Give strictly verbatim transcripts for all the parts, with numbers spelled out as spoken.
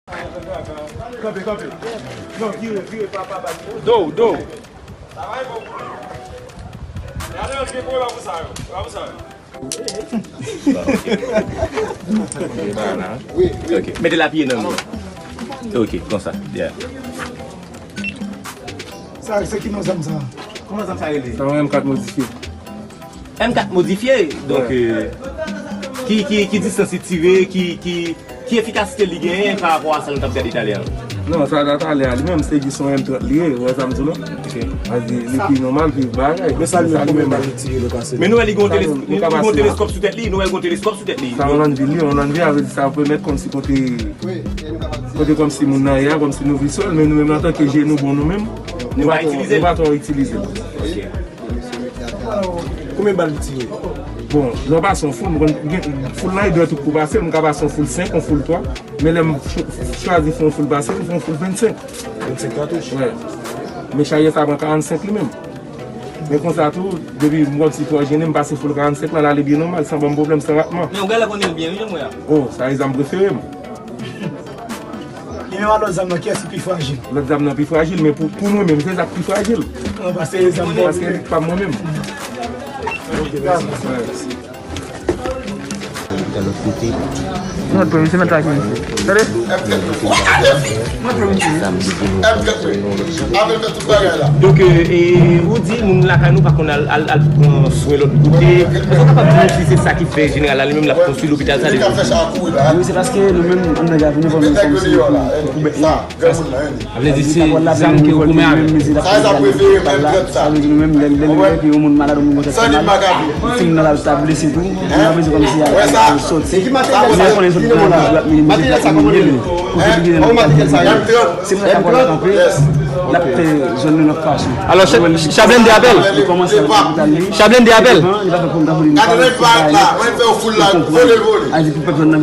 Kanpe, kanpe. Non, vire, vire, pa, pa, pa. Do, do. Sa va, e bon pou nou. Gade, yo, gen pwoblèm pou sa, yo. Pa pou sa, yo. Ok. Mete lapye nan nou. Ok, konsa. Yeah. Sa, se ki non zam sa? Kòman zam sa rele? Sa yon M kat modifye. M kat modifye, donk, euh, ki, ki, ki distans li tire, ki, ki, ki efikasite li genyen pa rapò a sa nou t ap gade talè a? Non, sa la talè a, li menm se jis yon M trant li ye, ou wè sa m di w la? Ok. Sa di, li pi nòmal, pi bagay. Men sa li menm, konbyen bal li tire, nou ka se? Men nou wè li gen yon teleskòp, li gen yon teleskòp sou tèt li, nou wè li gen yon teleskòp sou tèt li. Sa yon lanvi li, yon lanvi a vle di sa pèmèt kòmsi kote, kote kòmsi moun nan ye a, kòmsi nou vizwèl, men nou menm antanke je nou bon nou menm, nou pa itilize l. Nou pa twò itilize l. Ok. Konbyen bal li tire? Bon, lè w pase yon foul, m konn gen foul nan, li dwe tout kou pase, m ka pase yon foul senk, yon foul twa, men lè m ch-, chwazi fè yon foul pase, m fè yon foul vennsenk. Vennsenk katouch? Wi. Men chajè sa pran karannsenk li menm. Men konsa tou, depi m wè m si twò jennen, m pase foul karannsenk la, l ale byen nòmal, san ban m pwoblèm, san ratman. Men ou genlè konnen l byen, wi, jan m wè a. Oh, sa e zam prefere m. Li menm a lòt zam nan, kiyès ki pi frajil? Lòt zam nan pi frajil, men pou, pou nou menm, se sa k pi frajil. An, paske e zam pa w. Paske pa mwen menm. Ok, mèsi. Yon lòt premye, se mèt la ki misye. Tande? Yon lòt premye, misye. Donk, e, e, ou di moun lakay nou pa konn al, al, al pran swen lòt kote. Èske w kapab di nou si se sa ki fè jeneral la li menm l ap konstwi lopital sa depi? Wi, se paske nou menm, anndan Gravin, nou pa menm kòmsi pou, pou, pou bèt nou. Sa vle di se zam ke w goumen avè l. Sa vle di nou menm, lè, lè, lè ke yon moun malad, yon moun gon tèt fè mal, li fin nan lavi, sa blese tou, nou pa bezwen kòmsi al, al, al sòti. Nou konnen zòn nan la, nou ap minimize, nou ap minimize l. Pou se ki gen nan lopital, se pou sa k ap kanpe, l ap fè zòn nan lòt fason. Alò, Cha-, Chablende apèl. Li kòmanse nan lopital li. Chablende apèl. Li pa fè pwogram pou li, li pa fè pwogram. Li konprann. A di pou pèp zòn nan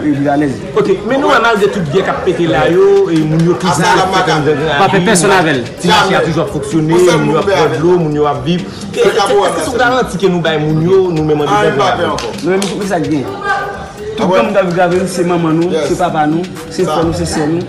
vin, vin alèz. Ok, men nou wè malgre tout gè k ap pete la yo, e moun yo toujou ap fèt anndan Gravin. Pa pè pèsonn avè l. Ti mache a toujou ap fonksyone, moun yo ap pran dlo, moun yo ap viv. Èske se yon garanti ke nou bay moun yo, nou menm anndan Gravin? Nou menm, men sa k gen. Tout granmoun k ap viv Gravin, se manman nou, se papa nou, se frè nou, se sè nou.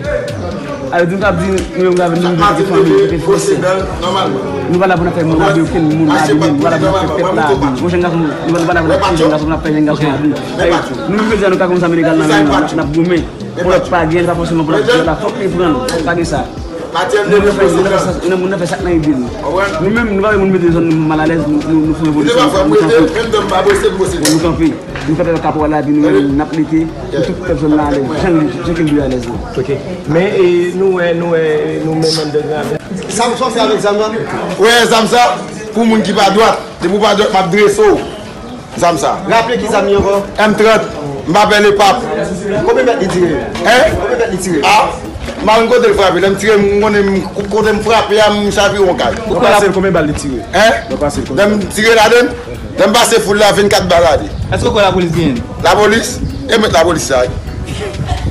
Alò, nou ka di, nou menm Gravin, nou vin antanke fanmi, nou vin antanke frè. Nou pa la pou n ap fè manman de okenn moun lavi, nou pa la pou n ap fè pèp lavi. Yon jèn gason, nou pa la pou n ap fè jèn gason, n ap fè jèn gason lavi. Nou menm jodi a, nou ka konn zam ilegal nan men nou, n ap, n ap goumen. Pou lòt pa gen, li pa fòseman pou lòt la, fòk li pran l. Pa gen sa. Moun nan fè, moun nan fè sa, moun nan fè sa k nan ide l. Nou menm, nou pa vle moun mete zòn nou mal alèz, nou, nou, nou fè revolisyon, nou kanpe. Nou kanpe. Nou fè pèp la kapab lavi, nou menm, n ap lite pou tout pèp zòn nan alèz. Jan l, jan ke l dwe alèz la. Ok. Men, e, nou wè, nou wè, nou menm anndan Gravin. Sa w sòti avèk zam nan? Wè, zam sa, pou moun ki pa dwat. Depi w pa dwat, m ap drese w. Zam sa. Raple ki zam li ankò? M trant. M pa pè lepap. Konbyen mèt li tire? Hein? Konbyen mèt li tire? Ah, m pa konn kote l frape. Lè m tire, m konnen m, kote m frape a, m chavire yon kay. Ou pase l konbyen bal li tire? Hein? Ou pase l konbyen bal? Lè m tire ladann, lè m pase foul la, vennkat bal ale. Èske ou kwè lapolis genyen? Lapolis? E mèt lapolis sa, wi.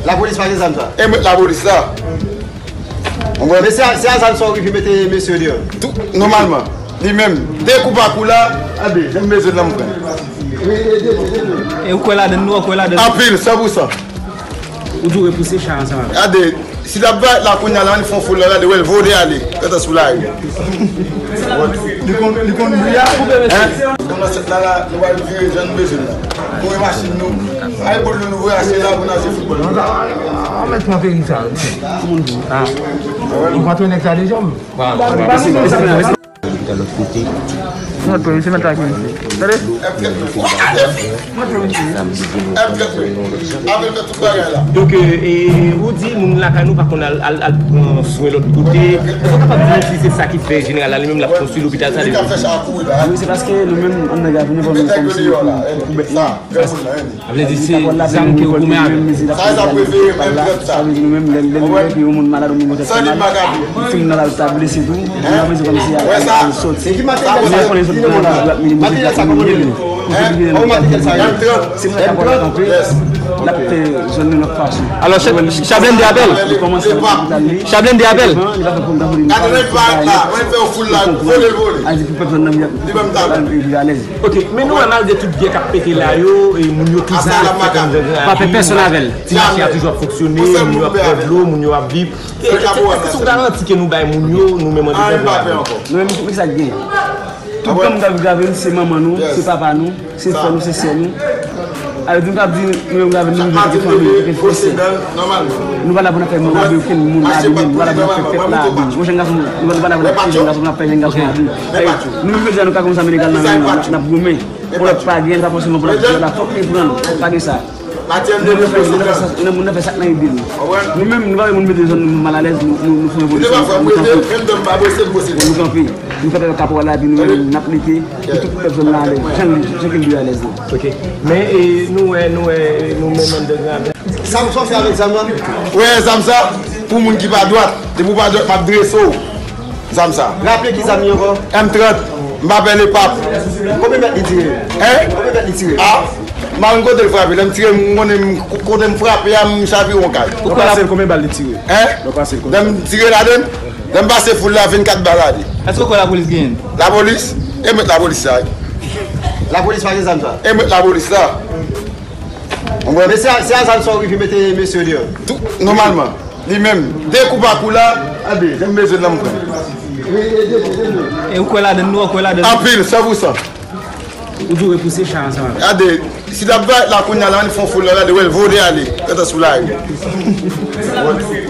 Lapolis pa gen zam sa? E mèt lapolis sa. Ou konprann? Men se a, se a zam sa w rive mete mesye deyò? Tou, nòmalman. Li menm, de kou pa kou la, jan m bezwen l la m pran. E ou kwè ladann, nou, ou kwè ladann? Anpil, san pou san. Ou di w repouse cha ansanm avè l. Gade, si l ap bay la kounye a la, li fè yon foul la, gade, wè l vole ale, gentan sou lari. Li konn, li konn bri a? Hein? Kòman sèt la, la, nou pral vire jan nou bezwen la. Kouri machin nou. Ay, boul nou, nou voye achte la pou n al jwe foutbòl. An, mèt pran peri sa. Kòman di? Ah. Ou pa twè nèg sa de janm. Yon lòt premye, se mèt la ki misye. Tande? Donk, e, e, ou di moun lakay nou pa konn al, al, al pran swen lòt kote. Èske w kapab di nou si se sa ki fè jeneral la li menm l ap konstwi lopital sa depi? Wi, se paske nou menm anndan Gravin, nou pa menm kòmsi pou, pou, pou bèt nou. Sa vle di se zam ke w goumen avè l. Sa e zam prefere m, M trant sa. Sa vle di nou menm, lè, lè nou wè ke yon moun malad, yon moun gon tèt fè mal, li fin nan lavi, sa blese tou, nou pa bezwen kòmsi al, al sòti. Nou konnen Materyèl sa, kòman li rele? Hein? Oh, materyèl sa, M trant. M trant. Yes. N ap fè zòn nan lòt fason. Alò, Cha-, Chablende apèl. Chablende apèl. Gade lè l parèt la, mwen fè yon foul la, vole l vole. Li ban m tabou. Ok, men nou wè malgre tout byè k ap pete la yo, e moun yo toujou ap fè kòm zèv nan lari. Pa pè pèsonn avè l. Ti mache a toujou ap fonksyone, moun yo ap bwè dlo, moun yo ap viv. E, èske, èske se yon garanti ke nou bay moun yo, nou menm an dedan de la ri? Nou menm, men sa k gen. Tout granmoun k ap viv Gravel, se manman nou, se papa nou, se frè nou, se sè nou. Avè di nou k ap di, nou menm Gravel, nou menm ki fanmi, ki frè sè. Nou pa la pou n ap fè manman okenn moun abime, nou pa la pou n ap fè pèp la abime. Yon jèn gason, nou pa la pou n ap fè jèn gason, pou n ap fè jèn gason abime. Nou menm jodi a, nou ka kòm sa men egal nan men nou, n ap goumen. Pou lòt pa gen, pa fòseman pou lòt la, fòk li pran, pa gen sa. Moun nan fè sa, moun nan fè sa k nan ide l. Nou menm, nou pa vle moun mete zòn nou malalèz, nou, nou, nou fè revolisyon, nou kanpe. Nou kanpe. Nou kanpe avèk kaporal la, epi nou menm, n ap lite pou tout pèp zòn nan alèz, jan, jan ke l dwe alèz la. Ok. Men, e, nou wè, nou wè, nou menm anndan Gravel. Sa m sòti avèk zam nan? Wè, zam sa, pou moun ki pa dwat. Depi w pa dwat, m ap drese w. Zam sa. Raple ki zam li ankò? M trant. M pa pè lepap. Konbyen mèt li tire? Hein? Konbyen mèt li tire? Ah, m pa konn kote l frape. Lè m tire, m konnen m, kote m frape a, m chavire yon kay. Ou pase l konbyen bal li tire? Hein? Ou pase l konbyen? Lè m tire ladan l, lè m pase foul la, vennkat bal ale. Èske ou kwè lapolis genyen? Lapolis? E mèt lapolis la. Lapolis pa gen zam sa? E mèt lapolis la. Ou konprann? Men se a, se a zam sa ou rive mete mesye deyò? Tou, nòmalman. Li menm, de kou pa kou la, gade, jan m bezwen nan m pran. E ou kwè ladan l, nou, ou kwè ladan l? Anpil, san pou san. Ou di w repouse cha ansanm avè l. Gade, si l ap bay la kounye a la, ann fè yon foul la, gade, wè l vole ale, gentan sou lari.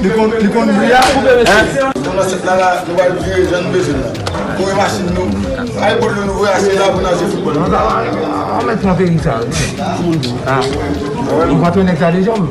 Li konn, li konn bri a, koupe mesye. Hein? Nan sèt la, la, nou pral vire jan nou bezwen la. Kouri machin nou. Ay boul nou, nou voye achte la pou n al jwe foutbòl. An mèt pran peri sa. Ah. Nou pa tounen sa de janm.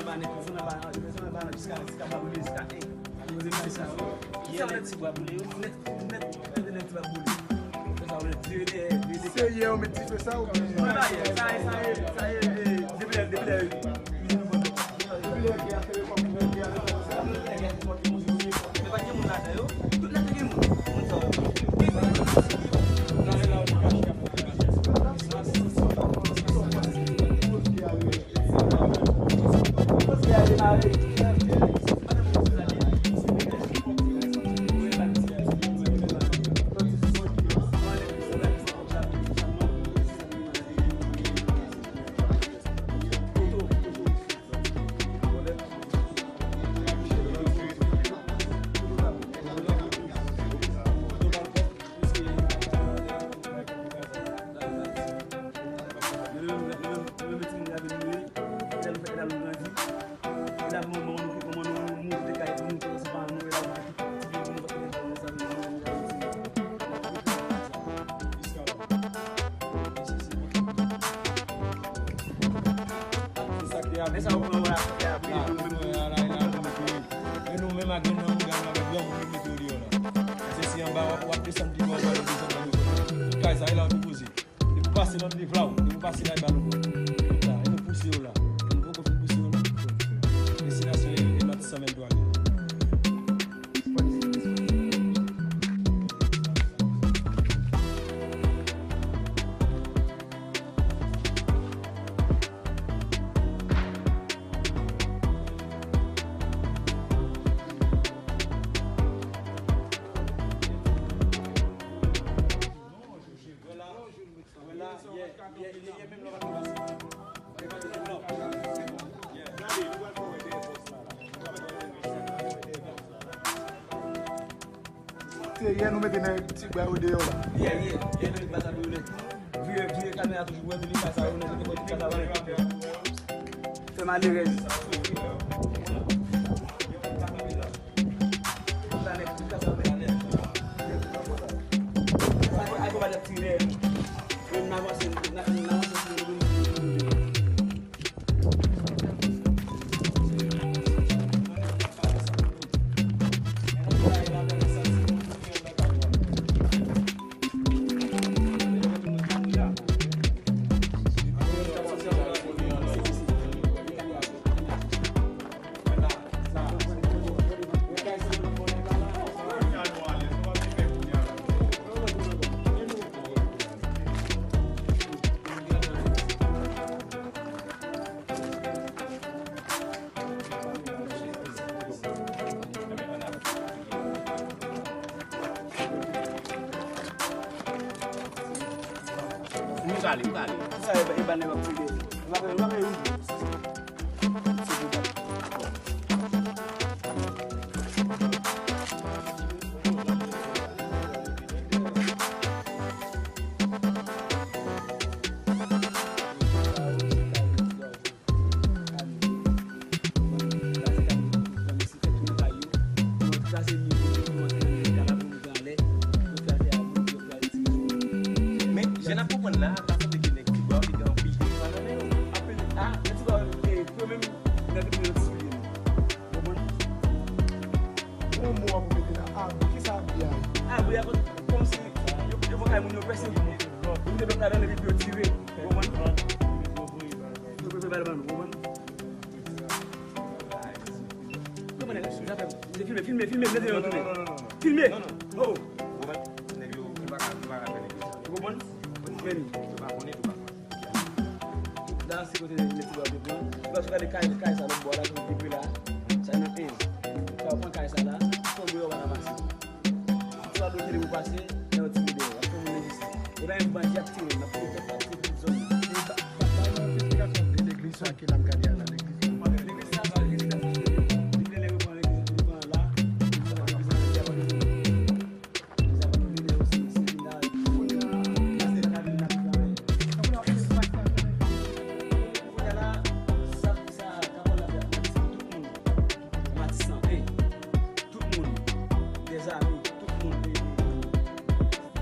Sa pa nèt, sa pa nèt, sa pa nèt, jiska, jiska pa boule, jiska en. Poze m sa, wi. Kisa w nèt ti bwa boule, wi? Nèt, nèt, nèt, nèt ti bwa boule. Fè sa, w nèt, vire dèyè, vire dèyè. Se yè w met dife sa oubyen? Non, sa yè, sa yè, sa yè, sa yè, eh, depi lè, depi lè, depi lè ki a fè rekòm, depi lè ki a fè rekòm, se pa gen moun ladan yo. Tout nèt gen moun. Moun sa yo. Men sa ou pran wè a, e nou menm ak granmoun yo mete yo deyò la. Paske si anba w ap, w ap desann pi ba, w ap desann pi ba. Tout kay sa, e la w tou poze. Depi w pase nan liv la, depi w pase la, e ba nou pran. Tout la, e nou pouse yo la. Nou poko fin pouse yo, non. Destinasyon e, e Matisan venntwa li. Se yè nou mete nan ti bwa yo deyò la. Yè, yè, yè nou met bwa sa pou yo nèt. Vire, vire kamera toujou pou wè depi bwa sa yo nèt, depi bwa sa yo nèt. Fè malerèz. M prale, m prale. Sa e, e ba nèg ap tire. M prale, m prale, wi. Men, jan n ap konprann la, ta sanble ke nèg Tibwa yo te gen anpil teritwa nan men yo. Anpil, a, nèg Tibwa yo, e, pou yo menm, nèg yo te souliye nou. Konprann? Yon mo pou mete nan abri. Kisa abri a ye? Abri a, kòmsi yo, yo pran kay moun yo pèse. Yo mete blòk ladan l epi pou yo tire. Konprann? Yo pran bal ban nou, konprann? Filme, filme, filme, filme, filme. Filme. Oh. Ou konprann? Men, la se kote nèg Tibwa yo te pran. Lè w gade kay, kay sa lòt bò la, kote depi la, sa nan en. Sa yo pran kay sa la, fò yo pa ranmase. Tibwa bloke li pou pase, lè yo tire deyò, ap fè moun reziste. E pa yon bandi ap tire, n ap tire tèt, ap tire tout zòn nan. E ba, ba, ba, ba, yon esplikasyon de legliz sa ke n ap gade a la, legliz. Legliz sa, se legliz la, se legliz la, se legliz la, se legliz la. Tout moun, dèzame, tout moun, e, e, e,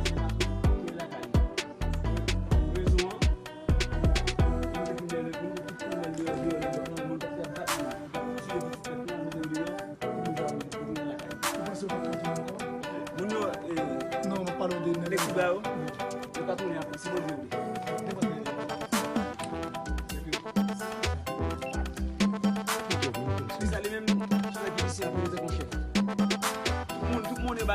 se pa tout moun lakay.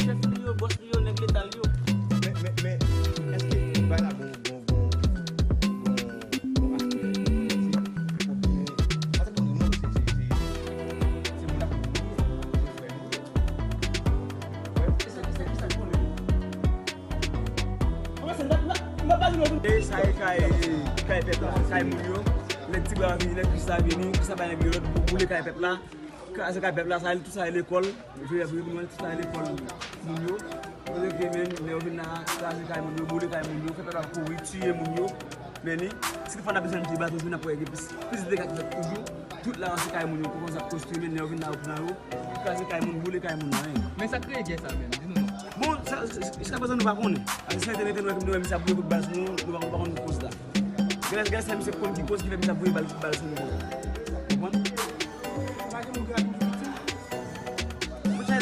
Chèf li yo, bòs li yo, nèg leta l yo. Men, men, men, èske bagay la gon, gon, gon, gon, gon aspè politik? Oubyen, paske pou nou, se, se, se, se moun ak moun nou ye, se frè nou ye. Wè, se sa, se sa, se sa k konnen. E sa e kay, kay pèp la, kay moun yo. Lè ti bwa vini, lè Kris la vini, Kris la bay nèg yo lòd pou boule kay pèp la. Kraze kay pèp la, sa, tout sa e lekòl. Jodi a, tout sa e lekòl moun yo. Kote ke men, lè yo vin la, kraze kay moun yo, boule kay moun yo, fè pèp la kouri, tiye moun yo. Men ni, si fò n ap desann ti bato, vin ap wè gen plis, plis dega ki fèt toujou. Tout la, se kay moun yo, pou konsa konstwi, men lè yo vin la, yo pran yo, kraze kay moun, boule kay moun, anyen. Men sa k kreye gè sa menm, di nou non. Bon, sa, jiska prezan nou pa konnen. Paske se entènèt nou wè ke nou wè misye ap boule kout bal sou nou, nou pa konn, pa konn koz la. Gen lè, gen lè se misye konn ki koz ki fè misye ap voye bal, bal sou nou konsa. Konprann? Monchè,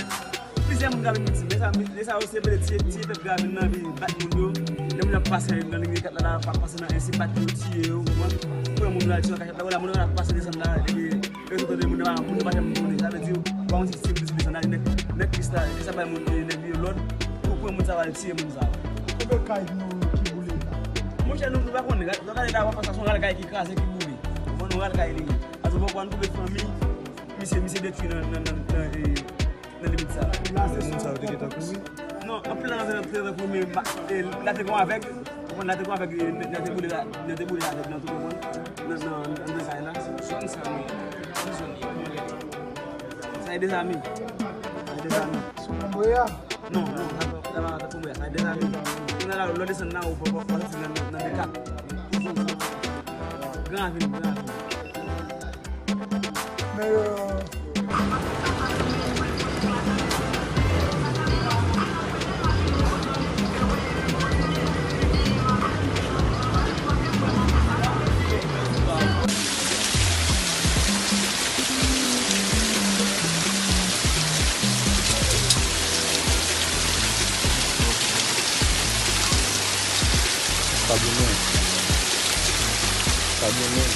plizyè moun ka vin viktim. Lè sa, lè sa yo se vle tiye, tiye pèp Gravin nan, epi bat moun yo. Lè moun yo ap pase nan liy kat la, la, ap pase nan ensi bat yo, tiye yo, konprann? Pran moun yo al tiye nan kachèt la, wala, moun yo ap pase desann la, epi Yo sot tande moun nan, moun nan pa janm konnen. Sa vle di, ou pa konn si se moun ki desann la, nèg, nèg Kris la, Kris la bay moun, eh, nèg li yo lòd, pou pran moun sa yo al tiye moun sa yo. Konbyen kay nou ki boule la? Monchè, nou, nou pa konnen. Lè w gade la, w ap wè sa se yon ral kay ki kraze, ki boule. Ou konprann, yon ral kay li ye. Paske w pa konn konbyen fanmi misye, misye detwi nan, nan, nan, nan, eh, nan limit sa. Moun sa yo te gentan kouri? Non, anpil nan yo te gentan kouri, men la te gon avèg. Ou konprann, la te gon avèg, eh, la te boule la, la te boule avèg nan tout, ou konprann? Nan, nan, nan kay la. Zòn sa, wi. Ki zòn li ye? Sa e Dezami. Sa e Dezami. Sou Konbreya? Non, non, sa, sa, sa, sa Konbreya, sa e Dezami. Kounye a la, lè w desann nan, ou, ou, ou, ou nan, nan, nan Dekat. Gran Ravin, Gran Ravin. Men, euh, Pa goumen. Pa goumen.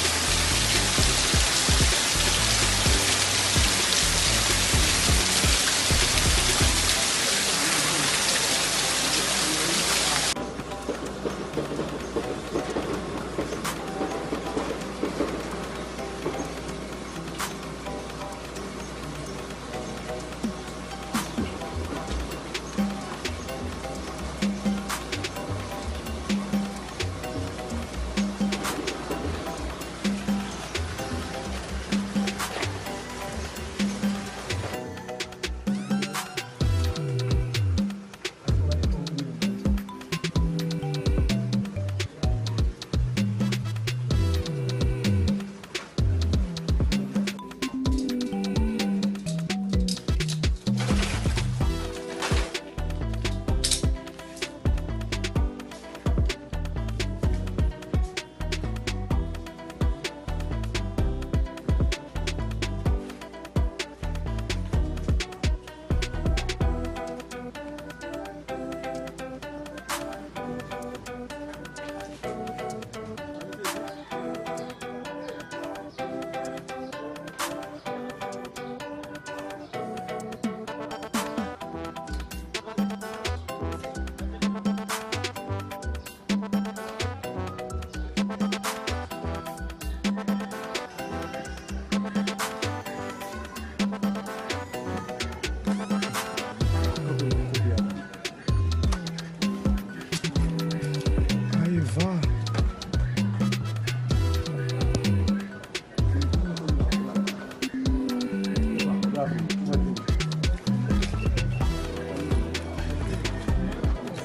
Ay, va.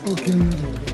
Ok.